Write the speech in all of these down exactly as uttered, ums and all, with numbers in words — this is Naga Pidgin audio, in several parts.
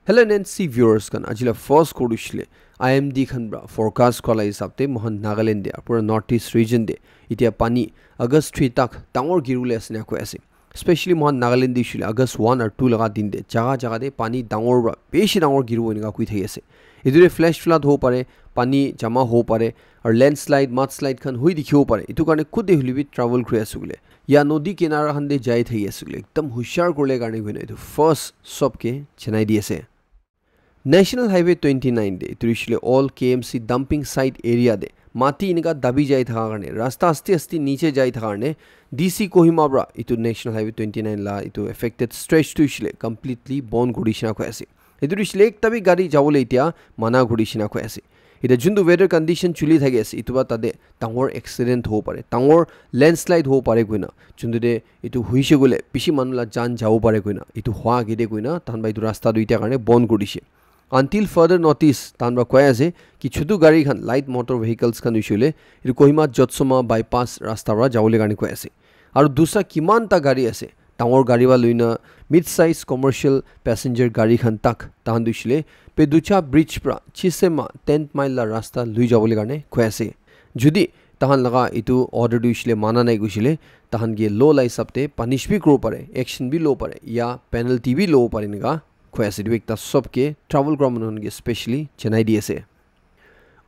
Hello N N C viewers khan, ajila first kodu shile I M D khan pra forecast kola hisab te mohan Nagaland de pura North East region de itia pani August three tak dangor giribole ase na koi ase. Especially mohan Nagaland de shile August one or two laga din de jaga jaga de pani dangor pra beshi dangor giribo enika koi thaki ase. Etu de flash flood hobo pare, pani jama hobo pare, aru landslide, mudslide khan hui dikhibo pare. Etu karne khud de hoile bi travel kuri ase koile ya nodi kinara khan de jai thaki ase koile ekdam hushar kurle karne koina etu first sob ke janai di ase. National Highway twenty nine de etu hoishile all K M C dumping site area de mati enika dabi jai thaka karne rasta asti asti niche jai thaka karne D C Kohima pra etu National Highway twenty nine la etu affected stretch tu hoishile completely bon kuri dishina koi ase. Etu hoishile ekta bi gari jabole itia mana kuri dishina koi ase. Etia juntu weather condition chuli thaki ase, etu pra tate dangor accident hobo pare, dangor landslide hobo pare koina, juntu de etu hoishe koile bishi manu la jan jabo pare koina, etu hwa age de koina, tahan pra etu rasta tu itia karne bon kuri dishe. Until further notice, tahan pra koi ase ki chutu gari khan, light motor vehicles khan hoishe koile, etu Kohima Jotsoma bypass rasta pra jabole karne koi ase. Aru dusra kiman ta gari ase, dangor gari pra loina mid size commercial passenger gari khan tak tahan tu hoishile Peducha bridge pra Chisema ten mile la rasta lui jabole karne koi ase. Judi tahan laga etu order tu hoishile mana nai koishile, tahan ke law la hisab te punish bi kuribo pare, action bi lobo pare, ya penalty bi lobo pare enika koi ase. Etu ekta sob ke travel kura manu khan ke specially janai di ase.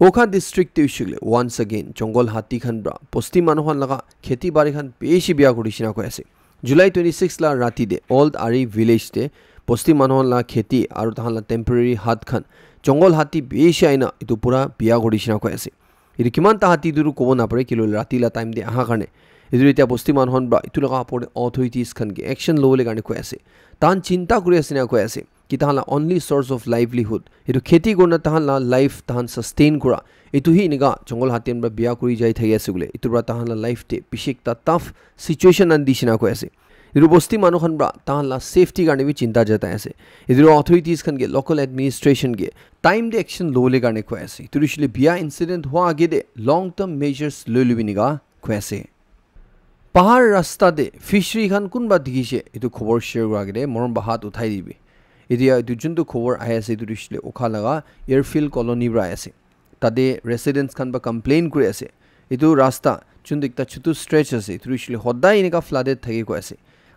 Wokha district te hoishe koile once again jungle hati khan pra bosti manu khan laga kheti bari khan bishi biya kuri dishina koi ase. July twenty six la rati de Old Ari village te bosti manu khan la kheti aru tahan la temporary hut khan jungle hati bishi aina etu pura biya kuri dishina koi ase. Etu kiman ta hati tu kobo napare, kilo rati la time de aha karne. Etu etia bosti manu khan pra etu laga opor de authorities khan ke action lobole karne koi ase. Tahan chinta kuri ase na koi ase ki tahan la only source of livelihood, etu kheti kurina tahan la life tahan sustain kura, etu hi enika jungle hati khan pra biya kuri jai thaki ase koile, etu pra tahan la life te bishi ekta tough situation ani dishina koi ase. Etu bosti manu khan pra tahan la safety karne bi chinta jatai ase. Etu authorities khan ke, local administration ke time de action lobole karne koi ase. Etu hoishile biya incident hwa age de long term measures loi lubi enika koi ase. Pahar rasta de fishery khan kunba dikhishe, etu khobor share kura age de morom para hath uthai dibi. Etia etu juntu khobor ahi ase, etu hoishile Wokha laga Airfield Colony para ahi ase. Tate residents khan para complain kuri ase. Etu rasta juntu ekta chutu stretch ase, etu hoishile hodai enika flooded thake koi ase.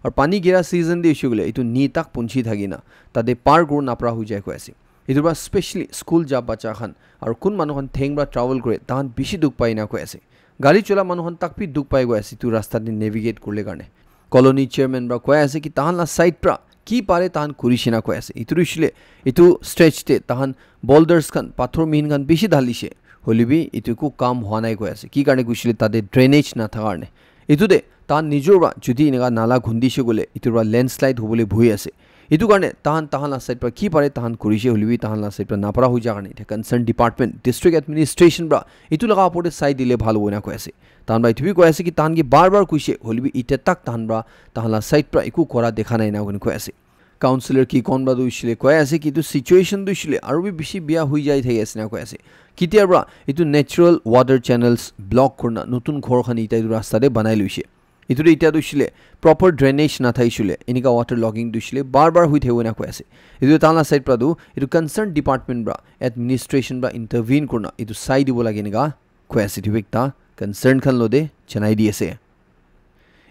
Aru pani gira season de hoishe koile etu knee tak punchi thaki na tate par kuri napara hoi jai koi ase. Etu para specially school ja bacha khan aru kun manu khan theng para travel kure, tahan bishi dukh pai na koi ase. Gari chola manu khan tak bi dukh pai koi ase etu rasta de navigate kurle karne. Colony chairman para koi ase ki tahan la side para ki pare tahan kuri shina koi ase. Etu hoishile etu stretch te tahan boulders khan, pathor mihin khan bishi dhalishe, hoile bi etu eku kam hua nai koi ase. Ki karne koishile tate drainage na thaka karne. Etu de tahan nijor para jodi enika nala khundishe koile etu para landslide hobole bhoi ase. Etu karne tahan, tahan la side para ki pare tahan kurishe, hoile bi tahan la side para napara hoi ja karne etia concern department, district administration para etu laga opor te sai dile bhal hobo ena koi ase. Tahan para etu bi koi ase ki tahan ke bar bar koishe, hoile bi etia tak tahan para, tahan la side para eku kora dekha nai na koi ase. Councillor Kikon para tu hoishile koi ase ki etu situation tu hoishile aru bi bishi bia hoi jai thaki ase na koi ase. Ketia para etu natural water channels block kurina notun ghor khan etia etu rasta te banai loishe. Etu tu etia tu hoishile proper drainage na thakishe koile enika water logging tu hoishile bar bar hoi thakibo ena koi ase. Etu tahan la side para tu etu concern department para, administration para intervene kurina etu sai dibo lage enika koi ase. Etu bi ekta concern khan lo de janai di ase.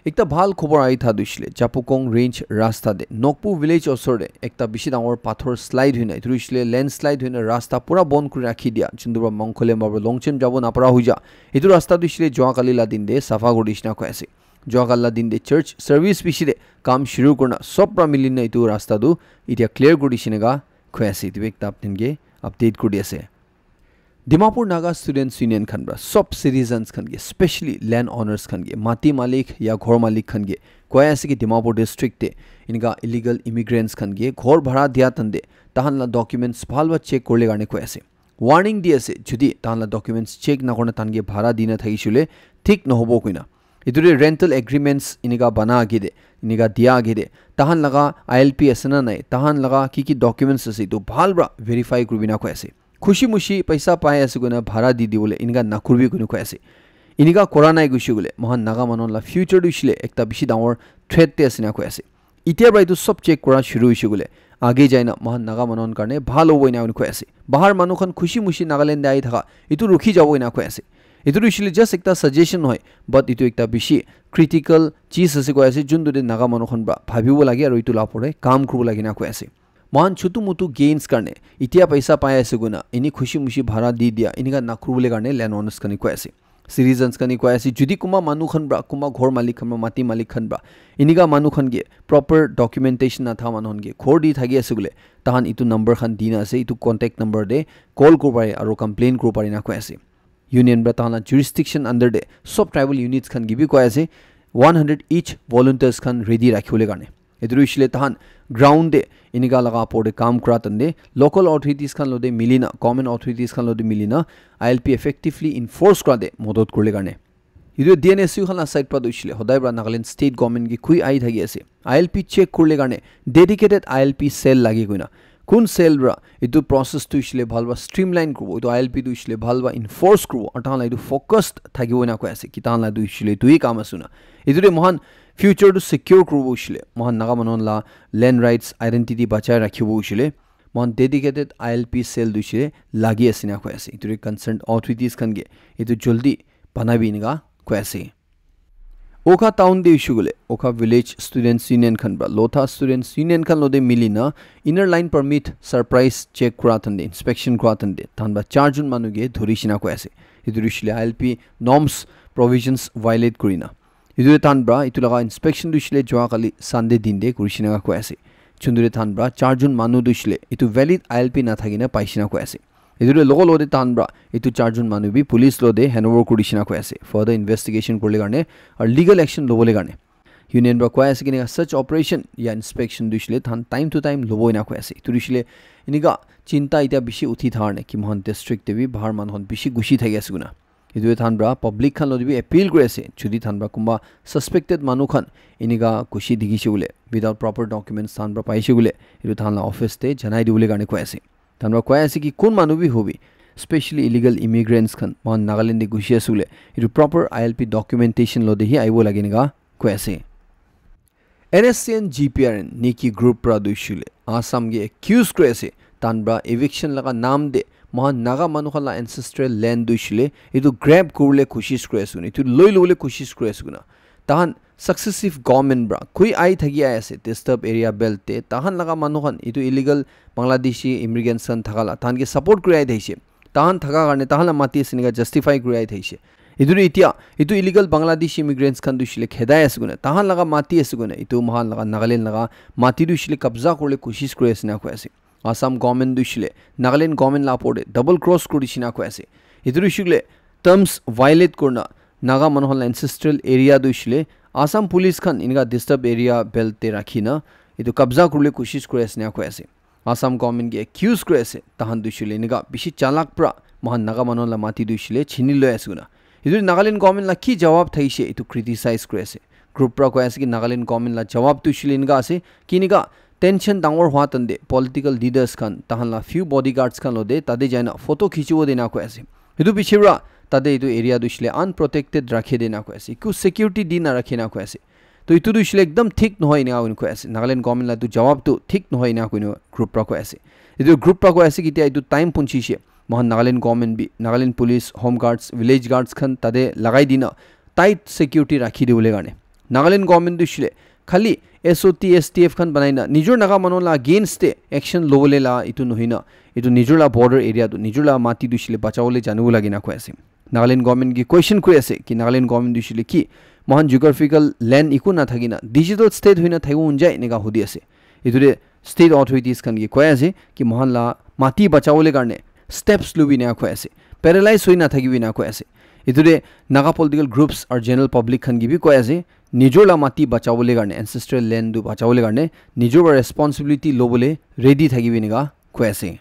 Ekta bhal khobor ahi tha tu hoishile Japukong range rasta de Nokpu village osor de ekta bishi dangor pathor slide hoina, etu hoishile landslide hoina rasta pura bon kuri rakhi dia, juntu para Mongkholem para Longchem jabo napara hoi ja. Etu rasta tu hoishile jua kali la din de safa kuri dishina koi ase. Jua kali la din de church service bishi de kam shuru kurina sob para milina etu rasta tu etia clear kuri dishina ka koi ase. Etu bi ekta apni khan ke update kuri di ase. Dimapur Naga Students Union khan para sob citizens khan ke, specially land owners khan ke, mati malik ya ghor malik khan ke koi ase ki Dimapur district te enika illegal immigrants khan ke ghor bhara dia tande tahan la documents bhal para check kurle karne koi ase. Warning di ase, jodi tahan la documents check na kurina tahan ke bhara dina thakishe koile thik nohobo koina. Etu de rental agreements enika bana age de, enika dia age de, tahan laga I L P ase na nai, tahan laga ki ki documents ase, etu bhal para verify kuribi na koi ase. Khushi mushi paisa pai ase koina bhara di dibole enika nakuribi koina koi ase. Enika kora nai koishe koile, mohan Naga manu la future tu hoishile ekta bishi dangor threat te ase na koi ase. Etia para etu sob check kora shuru hoishe koile, age jaina mohan Naga manu khan karne bhal hobo ena koi ase. Bahar manu khan khushi mushi Nagaland te ahi thaka etu rukhi jabo ena koi ase. Etu tu hoishe le just ekta suggestion hoy, but etu ekta bishi critical cheez ase koi ase, juntu te Naga manu khan pra bhabibo lage aru etu la opor te kam kuribo lage na koi ase. Mohan chutu mutu gains karne itia paisa pai ase koina eni khushi mushi bhara di dia enika nakuribole karne land owners khan koi ase. Citizens khan koi ase, jodi kunba manu khan pra, kunba ghor malik khan pra, mati malik khan pra, enika manu khan ke proper documentation natha manu khan ke ghor di thaki ase koile, tahan etu number khan dina ase, etu contact number te call kuribo pare aru complain kuribo pare na koi ase. Union pra tahan la jurisdiction under te sob tribal units khan ke bi koi ase, one hundred each volunteers khan ready rakhibole karne. Etu hoishe le tahan ground te enika laga opor te kam kura tante local authorities khan lote milina, government authorities khan lote milina I L P effectively enforce kura te modot kuribole karne. Etu D N S U khan la side pra tu hoishe le hodai pra Nagaland state government ke khui ahi thaki ase. I L P check kuribole karne dedicated I L P cell lage koina. Kun cell pra etu process tu hoishe le bhal pra streamline kuribo, etu I L P tu hoishe le bhal pra enforce kuribo, aru tahan la etu focused thakibo ena koi ase, ki tahan la tu hoishe le etu hi kam ase na. Etu te mohan future tu secure kuribo hoishe le, mohan Naga manu la land rights, identity bachai rakhibo hoishe le, mohan dedicated I L P cell tu hoishe le lagi ase na koi ase. Etu te concerned authorities khan ke etu jaldi banai bi enika koi ase. Okha town te hoishe koile, Okha Village Students Union khan pra, Lotha Students Union khan lote milina inner line permit surprise check kura tante, inspection kura tante, tahan pra char jon manu ke dhuri shina koi ase. Etu hoishe le I L P norms provisions violate kurina. Etu te tahan pra etu laga inspection tu hoishe le jua kali Sunday din te kuri shina koi ase. Chundure tahan pra char jon manu tu hoishe le etu valid I L P na thakina pai shina koi ase. Etu te logo logo te tahan pra etu char jon manu bi police lote handover kuri shina koi ase. Further investigation kuribole karne aru legal action lobole karne. Union pra koi ase ki such operation ya inspection tu hoishe le tahan time to time lobo ena koi ase. Etu hoishe le enika chinta etia bishi uthi thar ne ki mohan district te bi bahar manu khan bishi gushi thaki ase koina. Etu tahan pra public khan lote bi appeal kuri ase, jodi tahan pra kunba suspected manu khan enika gushi dikhi she koile without proper documents tahan pra pai she koile etu tahan la office te janai dibole karne koi ase. Tahan pra koi ase ki kun manu bi hobi, specially illegal immigrants khan mohan Nagaland te gushi ase koile etu proper I L P documentation lote hi aibo lage enika koi ase. N S C N G P R N Niki group pra tu hoishe le Assam ke accuse kuri ase, tahan pra eviction laga naam te mohan Naga manu khan la ancestral land tu hoishe le etu grab kuribole koshish kuri ase koina, etu loi lobole koshish kuri ase koina. Tahan successive government pra khui ahi thaki ahi ase, disturb area belt te tahan laga manu khan etu illegal Bangladeshi immigrants khan thaka la tahan ke support kuri ahi thakishe. Tahan thaka karne tahan la mati ase enika justify kuri ahi thakishe. Etu tu etia etu illegal Bangladeshi immigrants khan tu hoishe le khedai ase koina, tahan laga mati ase koina, etu mohan laga Nagaland laga mati tu hoishe le kabza kuribole koshish kuri ase ena koi ase. Assam government tu hoishe le Nagaland government la opor te double cross kuri dishi ena koi ase. Etu tu hoishe le terms violate kurina Naga manu khan la ancestral area tu hoishe le Assam police khan enika disturb area belt te rakhi na etu kabza kuribole koshish kuri ase ena koi ase. Assam government ke accuse kuri ase, tahan tu hoishe le enika bishi chalak pra mohan Naga manu la mati tu hoishe le chini loi ase koina. Etu Nagaland government la ki jawab thakishe etu criticize kuri ase. Group pra koi ase ki Nagaland government la jawab tu hoishe le enika ase ki enika tension dangor hua tante political leaders khan tahan la few bodyguards khan lote tate jaina photo khichibo de ena koi ase. Etu piche pra tate etu area tu hoishe le unprotected rakhi de ena koi ase, eku security di na rakhi ena koi ase. To etu tu hoishe le ekdam thik nohoi ena koi ase. Nagaland government la etu jawab tu thik nohoi ena koi group pra koi ase. Etu group pra koi ase ki etia etu time punchi she mohan Nagaland government bi, Nagaland police, home guards, village guards khan tate lagai dina tight security rakhi dibole karne. Nagaland government tu hoishe le khali S O T, S T F khan banai na nijor Naga manu la against te action lobole la etu nohoi na, etu nijor la border area tu, nijor la mati tu hoishe le bachabole janibo lage ena koi ase. Nagaland government ke question kuri ase ki Nagaland government tu hoishe le ki mohan geographical land eku na thaki na digital state hoina thakibo mon jai enika hudi ase. Etu te state authorities khan ke koi ase ki mohan la mati bachabole karne steps lobi ena koi ase, paralyze hoi na thakibi ena koi ase. Etu te Naga political groups aru general public khan ke bi koi ase nijor la mati bachabole karne, ancestral land tu bachabole karne nijor pra responsibility lobole ready thakibi enika koi ase.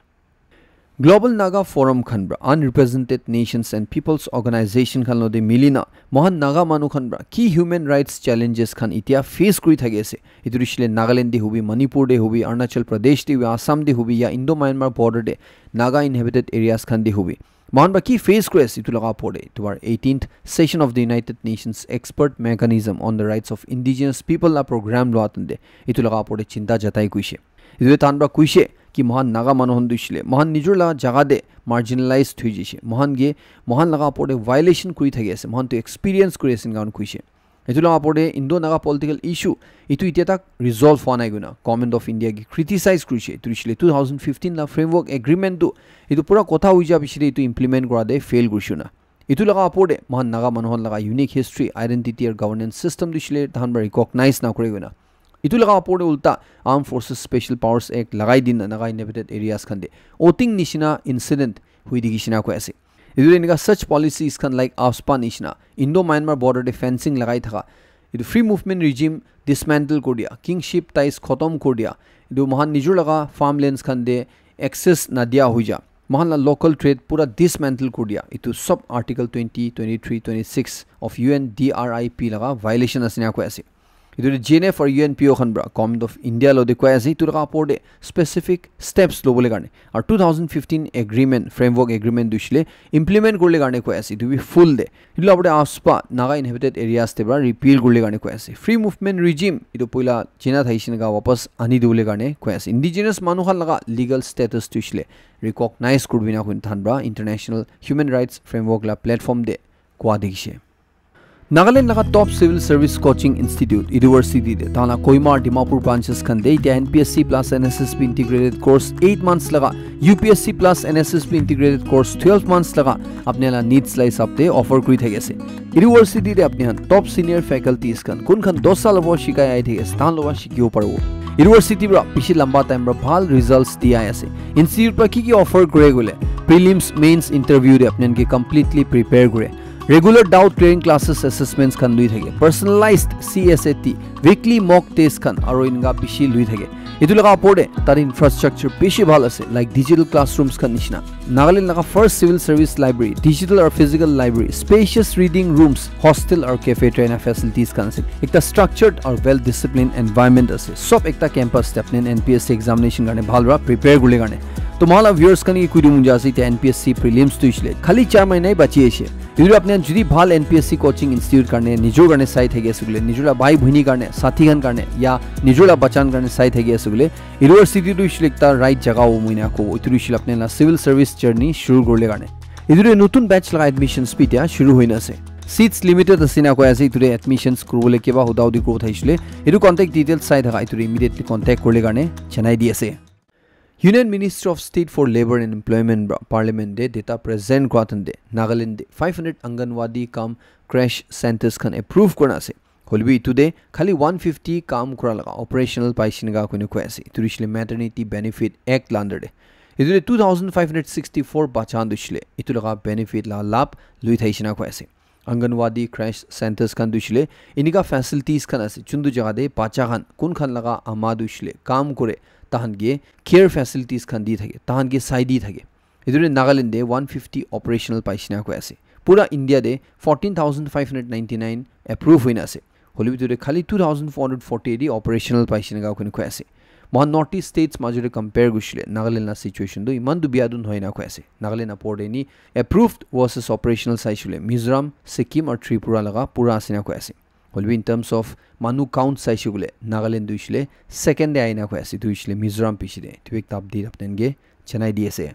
Global Naga Forum khan pra, Unrepresented Nations and Peoples Organization khan lote milina mohan Naga manu khan pra ki human rights challenges khan etia face kuri thaki ase. Etu hoishe le Nagaland te hobi, Manipur te hobi, Arunachal Pradesh te hobi, Assam te hobi ya Indo-Myanmar border te Naga inhabited areas khan te hobi, mohan pra ki face kuri ase etu laga opor te etu bar eighteenth session of the United Nations Expert Mechanism on the Rights of Indigenous People la program lua tante etu laga opor te chinta jatai kuishe. Etu tahan pra kuishe ki mohan Naga manu hon duishile, mohan nijor la jaga de marginalized hui jishe, mohan ke, mohan laga apor de violation kuri thaki ase, mohan tu experience kuri ase, enka hon kuishe. Etu laga apor de Indo-Naga political issue etu itia tak resolve hua nai koina Government of India ke criticize kurishe. Etu hoishile two thousand fifteen la framework agreement tu etu pura kotha hoi ja piche de etu implement kora de fail kurishe na. Etu laga apor de mohan Naga manu hon laga unique history, identity aru governance system tu hoishile tahan para recognize na kore koina. Etu laga apor de ulta Armed Forces Special Powers Act lagai din na Naga inhabited areas khan de oting nishina incident hui dikhi shina koi ase. Etu de enika such policies khan like AFSPA nishina, Indo-Myanmar border de fencing lagai thaka, etu free movement regime dismantle kuri dia, kingship ties khotom kuri dia, etu mohan nijor laga farmlands khan de access na dia hoi ja, mohan la local trade pura dismantle kuri dia, etu sob Article twenty, twenty-three, twenty-six of U N D R I P laga violation ase na koi ase. Etu de G N F aru U N P O khan para Government of India lo de koi ase, etu laga apor de specific steps lobole karne. Aru two thousand fifteen agreement, framework agreement tu hoishile implement kurle karne koi ase, etu bi full de. Etu laga apor de AFSPA, Naga inhabited areas de para repeal kurle karne koi ase. Free movement regime, etu poila jina thaishe na wapas ani dibole karne koi ase. Indigenous manu khan laga legal status tu hoishile recognize kuribina koi tahan para international human rights framework la platform de kua dikhishe. Nagaland laga top civil service coaching institute, university de, tahan la Kohima, Dimapur branches khan de, itia N P S C plus N S S B integrated course eight months laga, U P S C plus N S S B integrated course twelve months laga, apni la needs la hisab de offer kuri thaki ase. University de apni khan top senior faculties khan, kun khan dos sal abo shikai ai thaki ase, tahan lowa shikibo paribo. University para bishi lamba time para bhal results di ai ase. Institute para ki ki offer kure koile, prelims, mains, interview de apni khan ke completely prepare kure. Regular doubt clearing classes, assessments khan lui thake, personalized C S A T, weekly mock test khan aru enika bishi lui thake. Etu laga apor de tar infrastructure bishi bhal ase, like digital classrooms khan nishina. Nagaland laga first civil service library, digital aru physical library, spacious reading rooms, hostel aru cafeteria facilities khan ase. Ekta structured aru well disciplined environment ase. Sob ekta campus de apni N P S C examination karne bhal para prepare kurle karne. To mohan la viewers khan ke koi dibo mon jai ase, itia N P S C prelims tu hoishile khali char mahina hi bachi ase. Etu apni khan jodi bhal N P S C coaching institute karne, nijor karne sai thaki ase koile, nijor la bhai bhoni karne, sathi khan karne, ya nijor la bachan karne sai thaki ase koile, university tu hoishile ekta right jaga hobo moi na kobo. Etu tu hoishile apni la civil service journey shuru kurle karne. Etu de notun batch laga admissions bi itia shuru hoi na ase. Seats limited ase na koi ase, etu de admissions kuribole kiba huda hudi kuribo thaishile, etu contact details sai thaka, etu de immediately contact kurle karne janai di ase. Union Ministry of State for Labour and Employment para Parliament de data present kura tan de Nagaland de five hundred Anganwadi cum crash centers khan approve kurina ase. Hoilebi etu de khali one fifty kam kura laga operational paishe naka koina koi ase. Etu hoishile Maternity Benefit Act la under de. Etu de two thousand five hundred sixty-four bacha khan tu hoishile etu laga benefit la labh lui thaishe na koi ase. Anganwadi crash centers khan tu hoishile enika facilities khan ase, juntu jaga de bacha khan kun khan laga ama tu hoishile kam kore, tahan ke care facilities khan di thake, tahan ke sai di thake. Etu de Nagaland de one fifty operational paishe na koi ase. Pura India de fourteen thousand five hundred ninety-nine approve hoina ase. Hoilebi etu de khali two thousand four hundred forty-eight hi operational paishe naka koina koi ase. Mohan North East states majo de compare kurishe le Nagaland la situation tu iman tu bia tu nohoi na koi ase. Nagaland apor de ni approved versus operational saishe le Mizoram, Sikkim aru Tripura laga pura ase na koi ase. Hoilebi in terms of manu count saishe koile Nagaland tu hoishile second de aina koi ase, tu hoishile Mizoram piche de. Tu ekta update apni khan ke janai di ase.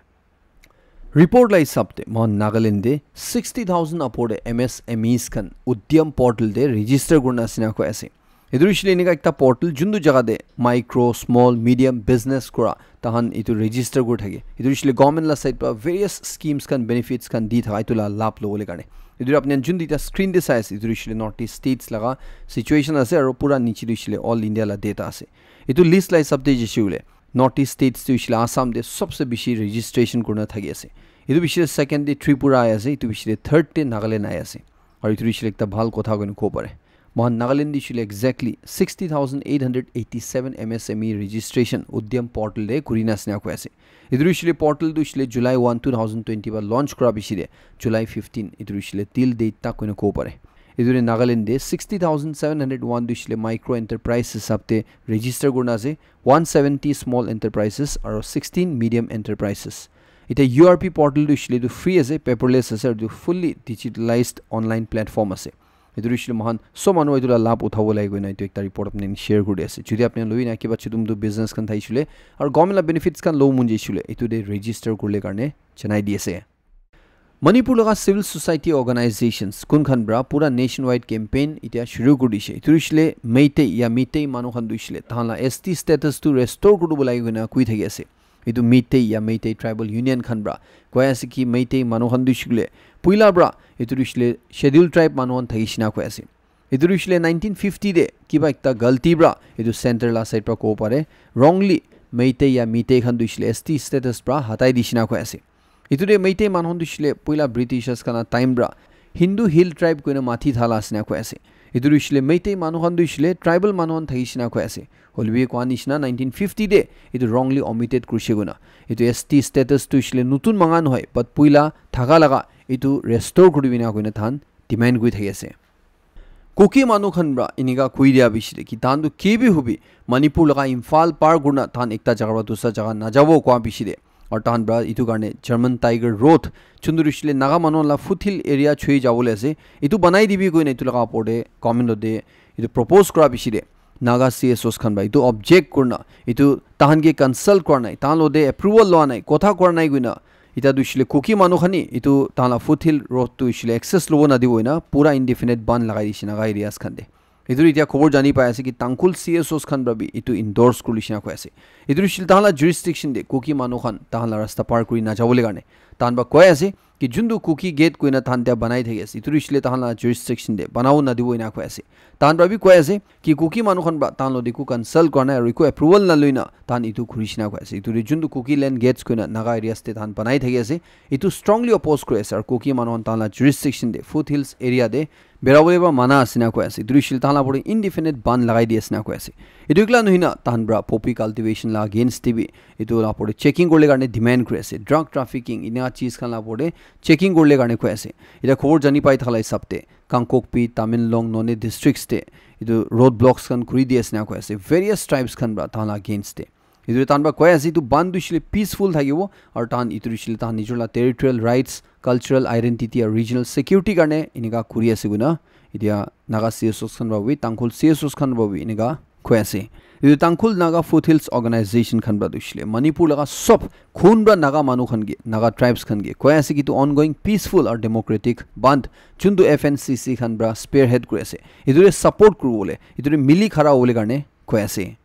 Report la hisab te mohan Nagaland te sixty thousand apor te M S M Es khan Udyam portal te register kurina ase na koi ase. Etu hoishile enika ekta portal juntu jaga te micro, small, medium business kura tahan etu register kuri thake. Etu hoishile government la side para various schemes khan, benefits khan di thaka etu la labh lobole karne. Etu apni khan juntu eta screen te sai ase, etu hoishile North East states laga situation ase aru pura niche te hoishile all India la data ase. Etu list la hisab te jaise koile North East states tu hoishile Assam te sobse bishi registration kurina thaki ase. Etu bishi second te Tripura ai ase, etu bishi third te Nagaland ai ase. Aru etu hoishile ekta bhal kotha koina kobo pare. Mohan Nagaland te hoishile exactly sixty thousand eight hundred eighty-seven M S M E registration Udyam portal te kurina ase na koi ase. Etu hoishile portal tu hoishile July one, two thousand twenty para launch kura piche de July fifteen etu hoishile till date tak koina kobo pare. Etu de Nagaland de sixty thousand seven hundred one tu hoishile micro enterprise hisab te register kurina ase, one seventy small enterprises aru sixteen medium enterprises. Eta U R P portal tu hoishile etu free ase, paperless ase, aru etu fully digitalized online platform ase. Etu hoishe le moikhan sob manu etu la labh uthabo lage koina etu ekta report apni share kuri ase. Jodi apni lui na kiba chutu mutu business khan thaishe le aru government la benefits khan lo mon jaishe le etu te register kurle karne janai di ase. Manipur laga civil society organizations kun khan pra pura nationwide campaign itia shuru kuri dishe. Etu hoishe le Meitei ya Meitei manu khan tu hoishe le tahan la S T status tu restore kuribo lage koina koi thaki ase. Etu Meitei ya Meitei Tribal Union khan pra koi ase ki Meitei manu khan tu hoishe le puila pra etu hoishe le schedule tribe manu khan thaki shina koi ase. Etu hoishe le nineteen fifty te kiba ekta galti pra etu center la side pra kobo pare, wrongly Meitei ya Meitei khan tu hoishe le S T status pra hatai di shina koi ase. Etu te Meitei manu khan tu hoishe le puila Britishers khan la time pra Hindu Hill Tribe koina mati thala asina koi ase. Etu tu hoishe le Meitei manu khan tu hoishe le tribal manu khan thaki shina koi ase. Hoile bi koa nishina nineteen fifty te etu wrongly omitted kurishe koina. Etu S T status tu hoishe le nutun manga nohoi, but puila thaka laga etu restore kuri bina koina than demand kuri thaki ase. Kuki manu khan pra enika koi dia bishi de ki tahan tu ke bi hobi Manipur laga Imphal par kurna tahan ekta jaga pra dusra jaga najabo koa bishi de. Aru tahan pra etu karne German Tiger Road chundu rishile Naga manu la foothill area chhui jabo le ase. Etu banai dibi koina etu laga opor de comment de etu propose kura bishi de. Naga C S Os khan pra etu object kurna etu tahan ke consult kura nai, tahan lo de approval loa nai, kotha kura nai koina Ita tu hoishe le Kuki manu khan ni etu tahan la foothill road tu hoishe le access lobo nadibo hoina pura indefinite ban lagai dishe Naga areas khan te. Etu ita khobor jani pai ase ki Tangkhul C S Os khan pra bi etu endorse kuri lishe na koi ase. Etu hoishe le tahan la jurisdiction te Kuki manu khan tahan la rasta par kuri na jabo le karne. Tahan pra koi ase ki juntu Kuki gate koina tahan tia banai thaki ase. Etu hoishe le tahan la jurisdiction te banabo nadibo hoina koi ase. Tahan pra bi koi ase ki Kuki manu khan pra tahan lo de eku consult kura nai aru eku approval na loina tahan etu khuri shina koi ase. Etu de juntu Kuki land gates koina Naga areas te tahan banai thaki ase. Etu strongly oppose kuri ase aru Kuki manu khan tahan la jurisdiction de foothills area de berabole pra mana ase na koi ase. Etu hoishe le tahan la opor de indefinite ban lagai di ase na koi ase. Etu ekla nohoi na tahan pra poppy cultivation la against de bi etu la opor de checking kurle karne demand kuri ase. Drug trafficking enia cheez khan la opor de checking kurle karne koi ase. Ita khobor jani pai thaka la hisab te Kangpokpi, Tamenglong, Noney districts te etu road blocks khan khuri di ase na koi ase. Various tribes khan pra tahan la against te. Etu tahan pra koi ase etu ban tu hoishe le peaceful thakibo aru tahan etu hoishe le tahan nijor la territorial rights, cultural identity aru regional security karne enika khuri ase koina etia Naga C S Os khan pra bi, Tangkhul C S Os khan pra bi enika koi ase. Etu Tangkhul Naga Foothills Organization khan pra tu hoishe le Manipur laga sob khun pra Naga manu khan ke, Naga tribes khan ke koi ase ki etu ongoing peaceful aru democratic bandh juntu F N C C khan pra spearhead kuri ase. Etu re support kuribole, etu re mili khara hobole karne koi ase.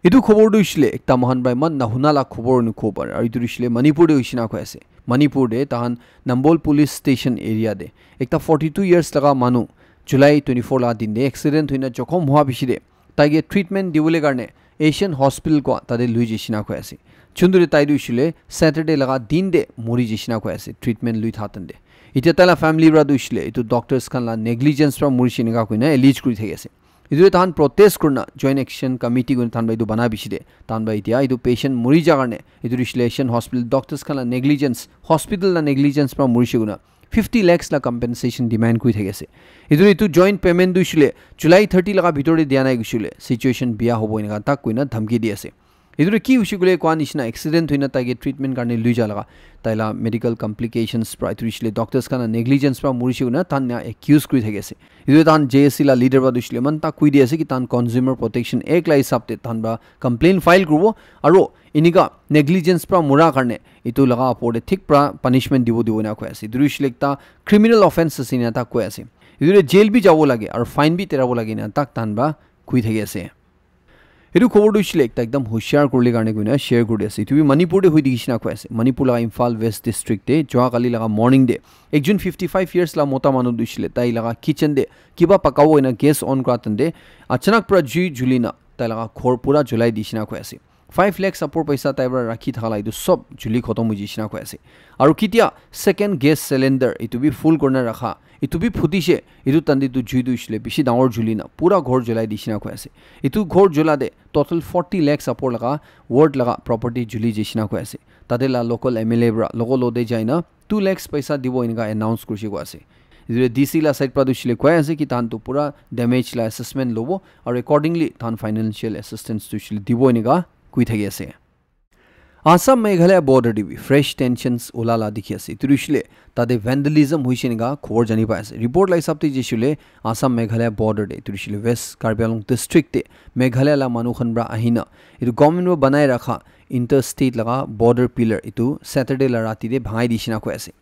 Etu khobor tu hoishe le ekta moikhan pra eman nahuna la khobor eni kobo pare. Aru etu hoishe le Manipur te hoishe na koi ase. Manipur te tahan Nambol Police Station area te ekta forty two years laga manu July twenty four laga din te accident hoina jokhom hua bishi te tai ke treatment dibole karne Asian Hospital koa tate lui jaishe na koi ase. Chundu te tai tu hoishe le Saturday laga din te mori jaishe na koi ase treatment lui tha tan te. Ita tai la family pra tu hoishe le etu doctors khan la negligence pra morishe enika koina allege kuri thaki ase. Etu tahan protest kurina Joint Action Committee kurina tahan pra etu bana bishi de. Tahan pra itia etu patient mori ja karne etu hoishe le Asian Hospital doctors khan la negligence, hospital la negligence pra morishe koina fifty lakhs la compensation demand kuri thaki ase. Etu etu joint payment tu hoishe le July thirty laga bitor de dia nai hoishe le situation bia hobo enika tak koina dhamki di ase. Etu tu ki hoishe koile koa nishina accident hoina tai ke treatment karne lui ja laga tai la medical complications pra etu hoishe le doctors khan la negligence pra morishe koina tahan enia accuse kuri thaki ase. Etu tahan J A C la leader pra tu hoishe le eman ta koi di ase ki tahan Consumer Protection Act la hisab te tahan pra complaint file kuribo aru enika negligence pra mora karne etu laga opor te thik pra punishment dibo dibo ena koi ase. Etu hoishe le ekta criminal offence ase ena ta koi ase. Etu te jail bi jabo lage aru fine bi terabo lage ena tak tahan pra koi thaki ase. Etu khobor tu hoishe le ekta ekdam hoshiar kuribole karne koina share kuri ase. Etu bi Manipur te hoi thakishe na koi ase. Manipur laga Imphal West District te jua kali laga morning te ekjon fifty five years la mota manu tu hoishe le tai laga kitchen te kiba pakabo hoina gas on kura time te achanak pra jui juli na tai laga ghor pura julai dishe na koi ase. Five lakhs apor paisa tai pra rakhi thaka la etu sob juli khotom hoi jaishe na koi ase. Aru ketia second gas cylinder etu bi full kurina rakha, etu bi phutishe, etu time te tu jui tu hoishe le bishi dangor juli na pura ghor julai dishe na koi ase. Etu ghor jula te total forty lakhs apor laga worth laga property juli jaishe na koi ase. Tate la local M L A pra local lo te jai na two lakhs paisa dibo enika announce kurishe koi ase. Etu te D C la side pra tu hoishe le koi ase ki tahan tu pura damage la assessment lobo aru accordingly tahan financial assistance tu hoishe le dibo enika koi thaki ase. Assam Meghalaya border te bi fresh tensions ulala dikhi ase. Itu hoishile tate vandalism hoishe enika khobor jani pai ase. Report la hisab te jishile Assam Meghalaya border te itu hoishile West Karbi Anglong district te Meghalaya la manu khan pra ahina itu government pra banai rakha interstate laga border pillar itu Saturday la rati te bhangai dishe na koi ase.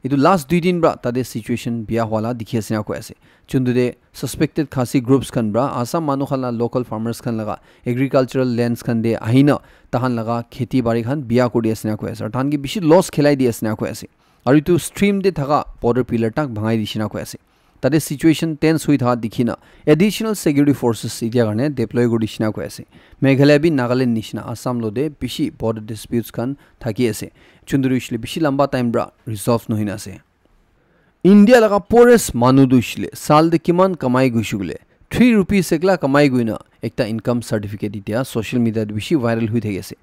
Itu last dui din pra tate situation biya hwala dikhi ase na koi ase. Chundu de suspected Khasi groups khan pra Assam manu khan la local farmers khan laga agricultural lands khan de ahina tahan laga kheti bari khan biya kuri ase na koi ase. Aru tahan ke bishi loss khelai di ase na koi ase. Aru itu stream de thaka border pillar tak bhangai dishe na koi ase. Tate situation tense hui thaka dikhi na additional security forces itya karne deploy kuri dishe na koi ase. Meghalaya bi Nagaland nishina Assam lo de bishi border disputes khan thaki ase. Chundu hoishile bishi lamba time pra resolve nohoi na ase. India laga poorest manu tu hoishile sal de kiman kamai goishe koile three rupees ekla kamai goina ekta income certificate itya social media te bishi viral hui thaki ase.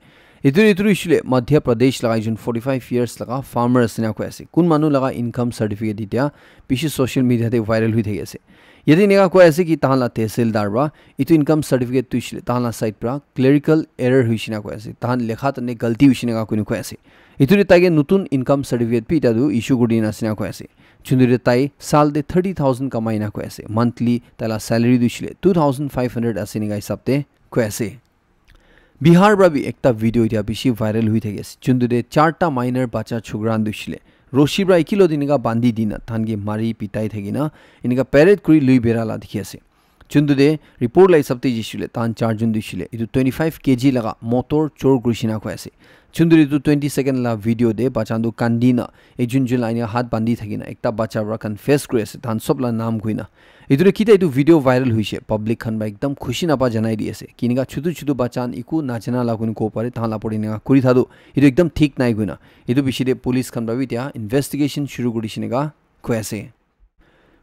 Itu itu hoishile Madhya Pradesh laga ekjon forty five years laga farmer ase na koi ase. Kun manu laga income certificate itya bishi social media te viral hui thaki ase. Yate enika koi ase ki tahan la tehsildar pra itu income certificate tu hoishile tahan la side pra clerical error hoishe na koi ase. Tahan lekha tane galti hoishe na koi ase. Itu de taike notun income certificate bi itya tu issue kuri dina ase na koi ase. Chundu de tai sal de thirty thousand kamai na koi ase. Monthly taila salary tu hoishile two thousand five hundred ase enika hisab te koi ase. Bihar pra bi ekta video itya bishi viral hui thaki ase. Chundu de charta minor bacha chukran tu hoishile roshi pra ekilo din enika bandi dina tahan ke mari pitai thaki na enika parade kuri lui bera la dikhi ase. Chundu de report la hisab te jishile tahan charjon tu hoishile itu twenty five K G laga motor chor kuri shina koi ase. Chundu de itu twenty second la video de bachan tu kandi na ekjon jun la enika hat bandi thaki na ekta bacha pra confess kuri ase tahan sob la naam koi na. Itu de kita itu video viral hoishe public khan pra ekdam khushi napa janai di ase. Kinika chutu chutu bachan iku najana la kuni ko pare tahan la pore enika kuri thadu itu ekdam thik nai koi na. Itu bishi de police khan pra bi itya investigation shuru kuri dishe enika koi ase.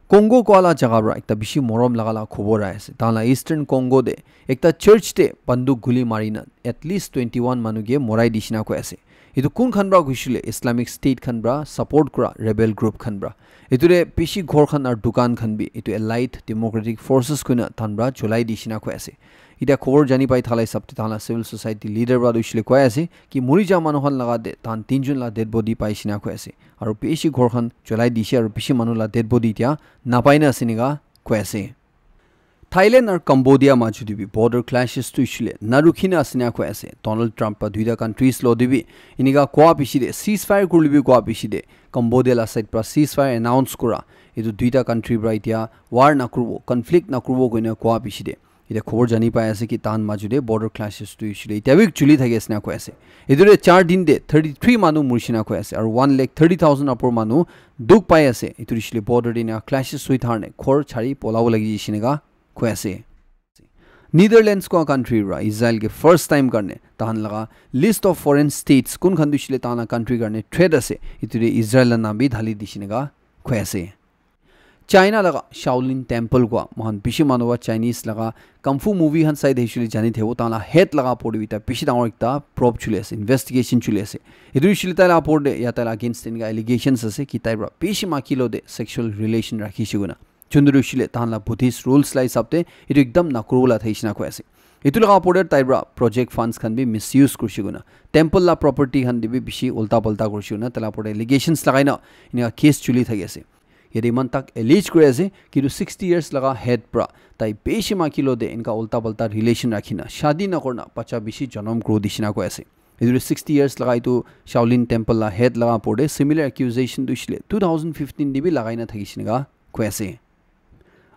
Congo koa la jaga pra ekta bishi morom laga la khobor ahi ase. Tahan la Eastern Congo de ekta church te banduk guli mari na at least twenty one manu ke morai dishe na koi ase. Itu kun khan pra hoishile Islamic State khan pra support kura rebel group khan pra. Itu de bishi ghor khan aru dukan khan bi itu Allied Democratic Forces koina tahan pra cholai dishe na koi ase. Itya khobor jani pai thala hisab te tahan la civil society leader pra tu hoishile koi ase ki muri ja manu khan laga de tahan tinjon la dead body paishe na koi ase. Aru bishi ghor khan cholai dishe aru bishi manu la dead body itya napai na ase enika koi ase. Thailand aru Cambodia maju de bi border clashes tu hoishile narukhi na ase enika koi ase. Donald Trump pra duita countries lo de bi enika koa bishi de ceasefire kurle bi koa bishi de Cambodia la side pra ceasefire announce kura itu duita country pra itya war nakuribo, conflict nakuribo koina koa bishi de. Itya khobor jani pai ase ki tahan maju de border clashes tu hoishile itya bi chuli thaki ase na koi ase. Itu de char din de thirty three manu murishe na koi ase aru one lakh thirty thousand apor manu dukh pai ase. Itu hoishile border de na clashes hui tharne ghor chari polabo lagi jishe enika koi ase. Netherlands koa country pra Israel ke first time karne tahan laga list of foreign states kun khan tu hoishile tahan la country karne threat ase itu de Israel la naam bi dhali dishe enika koi ase. China laga Shaolin Temple koa moikhan bishi manu wa Chinese laga kung fu movie khan sai de hoishile jani thebo tahan la head laga opor de bi ta bishi dangor ekta probe chuli ase, investigation chuli ase. Itu hoishile taila opor de ya taila against enika allegations ase ki tai pra bishi maiki lo de sexual relation rakhishe koina. Chundu hoishile tahan la Buddhist rules la hisab te itu ekdam nakuribo la thaishe na koi ase. Itu laga opor de tai pra project funds khan bi misuse kurishe koina temple la property khan de bi bishi ulta palta kurishe koina taila opor de allegations lagai na enika case chuli thaki ase. Yate iman tak allege kuri ase ki itu sixty years laga head pra tai bishi maiki lo de enika ulta palta relation rakhi na shadi nakurina bacha bishi jonom kuri dishe na koi ase. Itu sixty years laga itu Shaolin Temple la head laga opor de similar accusation tu hoishile two thousand fifteen de bi lagai na thakishe enika koi ase.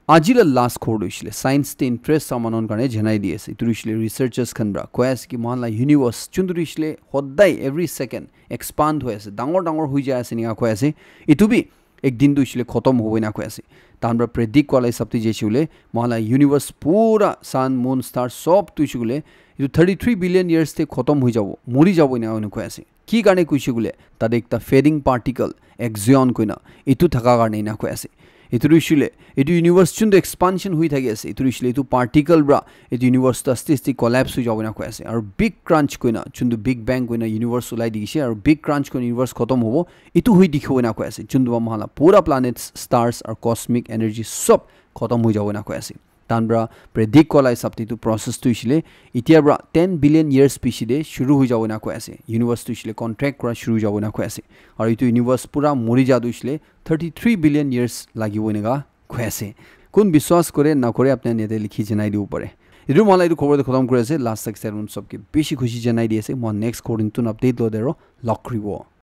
Aji la last khobor tu hoishile science te interest sa manu khan karne janai di ase. Itu hoishile researchers khan pra koi ase ki moikhan la universe chundu hoishile hodai every second expand hoi ase, dangor dangor hui jai ase enika koi ase. Itu bi ek din tu hoishile khotom hobo enika koi ase. Tahan pra predict kura la hisab te jaise hoile moikhan la universe pura sun, moon, star sob tu hoishe koile itu thirty three billion years te khotom hoi jabo, muri jabo enika koi ase. Ki karne koishe koile tate ekta fading particle, axion koina itu thaka karne enika koi ase. Itu hoishile itu universe chundu expansion hui thaki ase itu hoishile itu particle pra itu universe tu aste aste collapse hui jabo enika koi ase. Aru big crunch koina chundu big bang koina universe ulai dikhishe aru big crunch koina universe khotom hobo itu hui dikhibo enika koi ase. Chundu pra moikhan la pura planets, stars aru cosmic energy sob khotom hui jabo enika koi ase. Tan pra predict kola hisab te etu process tu hoishile, etia pra ten billion years piche te shuru hoi jabo na koi ase. Universe tu hoishile contract kura shuru hoi jabo na koi ase. Aru etu universe pura mori ja tu hoishile thirty three billion years lagibo eneka koi ase. Kun biswas kore na kore apni yate likhi janai dibo pare. Etu mola etu khobor te khatam kuri ase. Last tak sermon sabke bishi khushi janai di ase. Moi next khobor notun update lo dero log koribo.